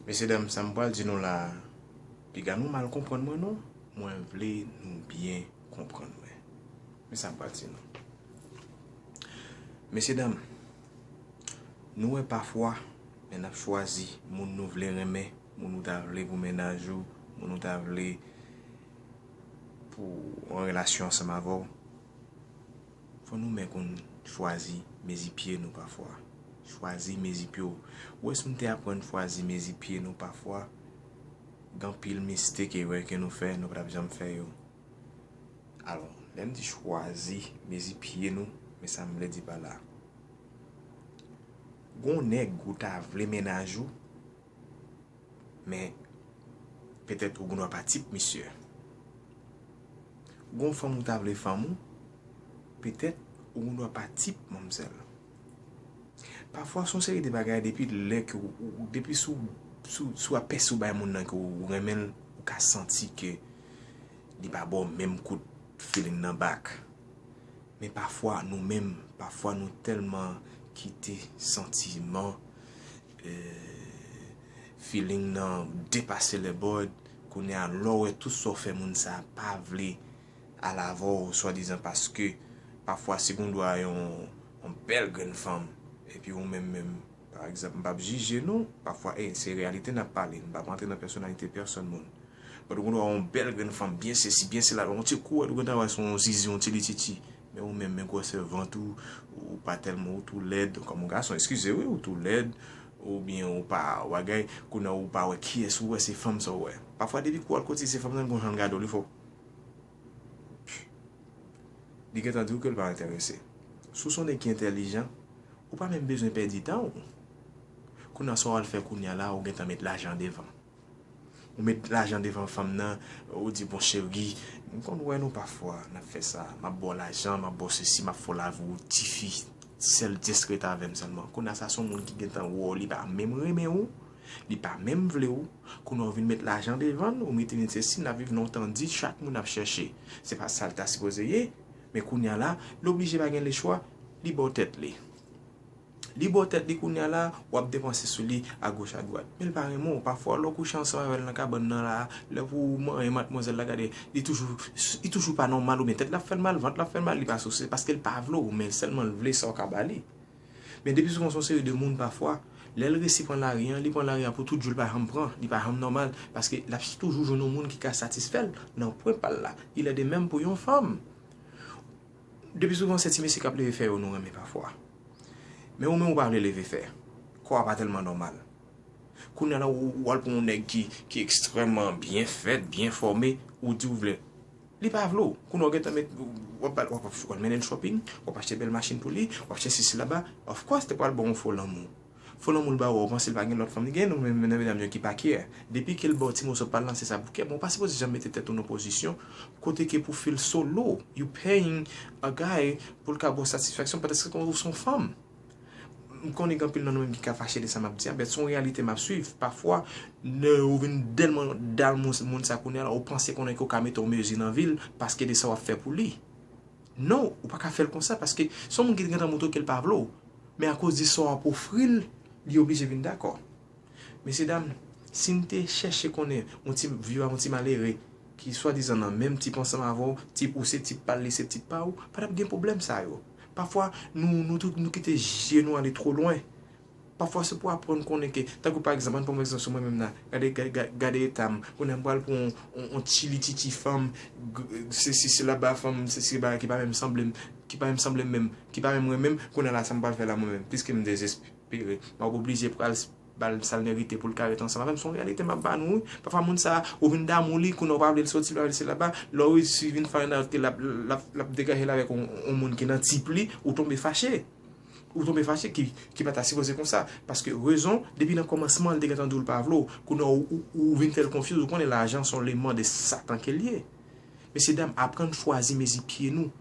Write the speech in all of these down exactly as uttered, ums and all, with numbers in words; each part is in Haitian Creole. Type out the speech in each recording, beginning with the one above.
Mesye dam, sa m pral di nou la a, piga nou mal konprann mwen non, mwen vle nou byen konprann mwen. Men sa m pral di nou. Mesye dam, nou wè pafwa, lè n ap chwazi moun nou vle renmen, moun nou ta vle pou mennaj ou, moun nou ta vle pou an relasyon ansanm avè w, fò nou men konn chwazi mezi pye nou pafwa. Chwazi mezi pye w. Ou wè si nou te aprann chwazi mezi pye nou pafwa, gen anpil mistake, erè ke nou fè, nou pa t ap janm fè yo. Alò, lè m di chwazi mezi pye nou, men sa m vle di pa la. Gon nèg ou ta vle mennaj ou, men petèt ou gendwa pa tip misye. Gon fanm ou ta vle fanm ou, petèt ou gendwa pa tip manmzèl. Pafwa, se yon seri de bagay depi lè ke w, w, depi sou, sou, sou apèsi w bay moun nan ke w renmen l, ou ka santi ke li pa ba w menm kout feeling nan back. Men pafwa, nou menm, pafwa nou tèlman kite santiman, eh, feeling nan depase lè bòd, kounye a, lè w wè tout sa w fè moun sa a pa vle al avè w, swadizan paske pafwa si gon dwa yon, yon bèl grenn fanm, epi ou menm menm, pa egzanp, m p ap jije non, pafwa, e, se reyalite n ap pale, m p ap rantre nan pèsonalite pèsòn moun. But ou gon dwa yon bèl grenn fanm, byen sesi, byen sela, yon ti kou, ou gentan wè se yon zizi, yon ti lititi. Men ou menm, men gwosè vant ou, ou pa tèlman, ou tou lèd, kòm yon gason, eskize wi, ou tou lèd, oubyen ou pa, ou bagay, kounye a ou pa wè kiyès ou wè, se fanm sa ou wè. Pafwa depi kou al kote se fanm nan gon jan l gade w, li fè w Li gentan di w ke l pa enterese. Si w se yon nèg ki entèlijan, ou pa menm bezwen pèdi tan w. Kounye a sa w al fè kounye a la, ou gentan met lajan devan. Ou met lajan devan fanm nan, ou di, "Bon, cheri, m konn wè nou pafwa, n ap fè sa, m ap ba w lajan, m ap ba w sesi, m ap fè w lavi w tifi, sèl just rete avè m sèlman." Kounye a sa se yon moun ki gentan wè w, li pa menm renmen w, li pa menm vle w. Kounye a w vin met lajan devan l, ou mete li sesi, n ap viv nan yon tan di, chak moun ap chèche. Se pa sa l ta sipoze ye, men kounye a la, li oblije pa gen lechwa, li ba w tèt li. Li ba w tèt li kounye a la, w ap depanse sou li agoch adwat. Men l pa renmen w. Pafwa, lè w kouche ansanm avè l nan kabann nan la, lè pou w manyen matmwazèl la, gade, li toujou, li toujou pa nòmal, oubyen tèt l ap fè l mal, vant l ap fè l mal, li pa souse, paske l pa vle w, men sèlman l vle sa w ka ba li. Men depi souvan se yon seri de moun pafwa, lè l resi pran lari an, li pran lari an pou tout jou, li pa janm pran, li pa janm nòmal, paske l ap toujou jwenn yon moun ki ka satisfè l nan pwen pa l la. Il est de même pou yon fanm. Depi souvan se ti mesye k ap leve fè yo nou renmen pafwa. Men ou menm ou pa vle leve fè. Kò a pa tèlman nòmal. Kounye a la ou, ou al pran yon nèg ki, ki ekstrèmman byen fèt, byen fòme, ou di ou vle. Li pa vle w. Kounye a w gentan met, w ap, w ap, w ap mennen l shopping, w ap achte bèl machin pou li, w ap achte sesi laba. Of course, te pral ba w yon fo lanmou. Fo lanmou l ba w, ou panse l pa gen lòt fanm li gen, nou menm nan medam yo ki pa care. Depi ke l ba w ti moso pa l lan, se sa pou kè. Bon, ou pa sipoze janm mete tèt ou nan pozisyon kote ke pou feel so low. You paying a guy pou l ka ba w satisfaksyon, paske ou se yon fanm. M konnen gen anpil nan nou menm ki ka fache de sa m ap di a, but se yon reyalite m ap swiv. Pafwa, lè ou vin tèlman dal moun, moun sa kounye a la, ou panse konnen ke ou ka mete yon mezi nan vi l paske de sa w ap fè pou li. Non, ou pa ka fè l konsa, paske se yon moun ki te gentan montre w ke l pa vle w. Men akoz de sa w ap ofri l, li oblije vin dakò. Mesye dam, si n te chèche konnen yon ti vye, yon ti malere ki swadizan nan menm tip ansanm avè w, tip ou se tip pa l, li se tip pa ou, pa t ap gen pwoblèm sa yo. Pafwa, nou, nou tout, nou kite je nou ale twò lwen. Pafwa, se pou aprann konnen ke, tankou pa egzanp, ann pran egzanp sou mwen menm nan, gade, gade, gade eta m, kounye a m pral pran yon, yon, yon ti lititi fanm, g-, sesi, sela ba fanm, sesi ba ki pa menm sanble m, ki pa menm sanble m menm, ki pa menm renmen m, kounye a la sa m pral fè la mwen menm, piske m dezespere, m ap oblije pral ba l sa l merite pou l ka ret ansanm avè m. Se yon reyalite m ap ba nou, wi. Pafwa, moun sa a, ou vin damou li, kounye a ou pa vle l soti, ou pa vle l sela ba. Lè ou resi vin find out ke l ap, l ap, l ap degaje l avèk yon, yon moun ki nan tip li, ou tonbe fache. Ou tonbe fache, ki, ki pa ta sipoze konsa. Paske rezon, depi nan kòmansman, li te gentan di w l pa vle w. Kounye a ou, ou, ou vin fè l konfyans, ou konnen lajan se yon leman de Satan ke l ye. Mesye dam, aprann chwazi mezi pye nou.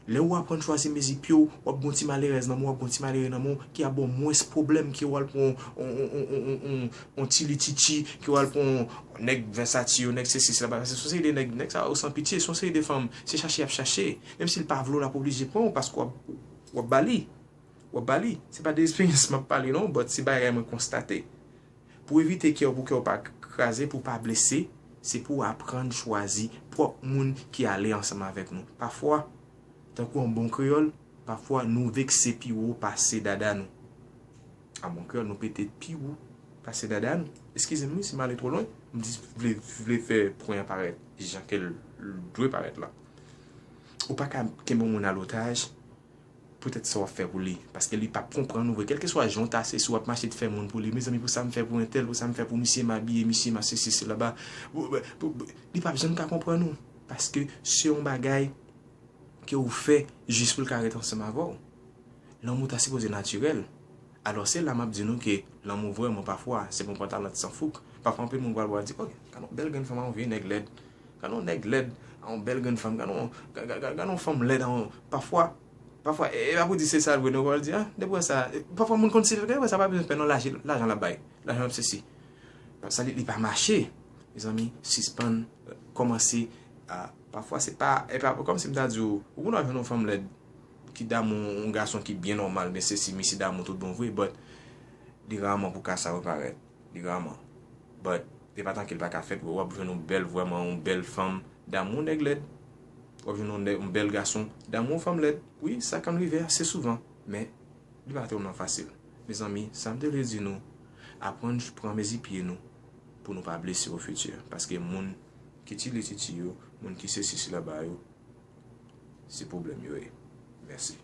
Lè ou aprann chwazi mezi pye w, w ap gen yon ti malerèz nan men w, w ap gen yon ti malere nan men w ki ap ba w mwens pwoblèm ke w al pran yon, yon, yon ti lititi, ke w al pran yon nèg Versace yo, nèg sesi, sela, paske se yon seri de nèg, nèg sa yo san pitye, se yon seri de fanm, se chache y ap chache. Menm si l pa vle w, l ap oblije pran w, paske w ap, w ap ba li. W ap ba li. Se pa de eksperyans m ap pale non, but se bagay mwen konstate. Pou evite kè w, pou kè w pa kraze, pou w pa blese, se pou w aprann chwazi pwòp moun ki ale ansanm avèk nou. Pafwa, tankou yon bon kreyòl, pafwa nou vekse pi wo pase dada nou. An bon kreyòl, nou pete pi wo pase dada nou. Eskize m wi si m ale twò lwen, m di vle, vle fè pwen an parèt jan ke l dwe parèt la. Ou pa ka kenbe yon moun an otaj poutèt sa w ap fè pou li, paske li p ap konprann ou vre. Kèlkeswa jan w ta se, si w ap mache t fè moun pou li, mezanmi, pou sa m fè pou entèl, pou sa m fè pou misye, m abiye misye, m a sesi, sela, ba, pou, pou, pou, li p ap janm ka konprann ou, paske se yon bagay ke ou fè jis pou l ka ret ansanm avè w. Lanmou ta sipoze natirèl. Alò, se la m ap di nou ke lanmou vrèman pafwa, se pou yon pantalon san fouk. Pafwa, anpil moun pral wè di, "Ok, gade yon bèl grenn fanm, yon vye nèg lèd. Gade yon nèg lèd, yon bèl grenn fanm, gade yon, ga- ga- ga- gade yon fanm lèd, yon," pafwa, pafwa, e e pa pou di se sa l vre, nou pral di, "Ah, depi wè sa," e, pafwa, moun konn si l vre, sa pa bezwen pè non, laje- lajan l ap bay, lajan l ap sesi. Sa li, li pa mache. Mezanmi, sispann, kòmanse a, pafwa se pa, e pa kòmsi m ta di w, ou konn ap jwenn yon fanm lèd ki damou yon gason ki byen nòmal, men sesi, misye damou tout bon vre, but li raman pou ka sa reparèt. Li raman. But, se pa tanke l pa ka fèt, w ap jwenn yon bèl, vrèman, yon bèl fanm damou yon nèg lèd. W ap jwenn yon nè- yon bèl gason damou yon fanm lèd. Wi, sa konn rive ase souvan, men li pa tèlman fasil. Mezanmi, sa m te vle di nou, aprann pran mezi pye nou pou nou pa blese o fiti. Paske moun ki tire titi yo, moun ki sesi sela ba yo, se pwoblèm yo ye. Mèsi.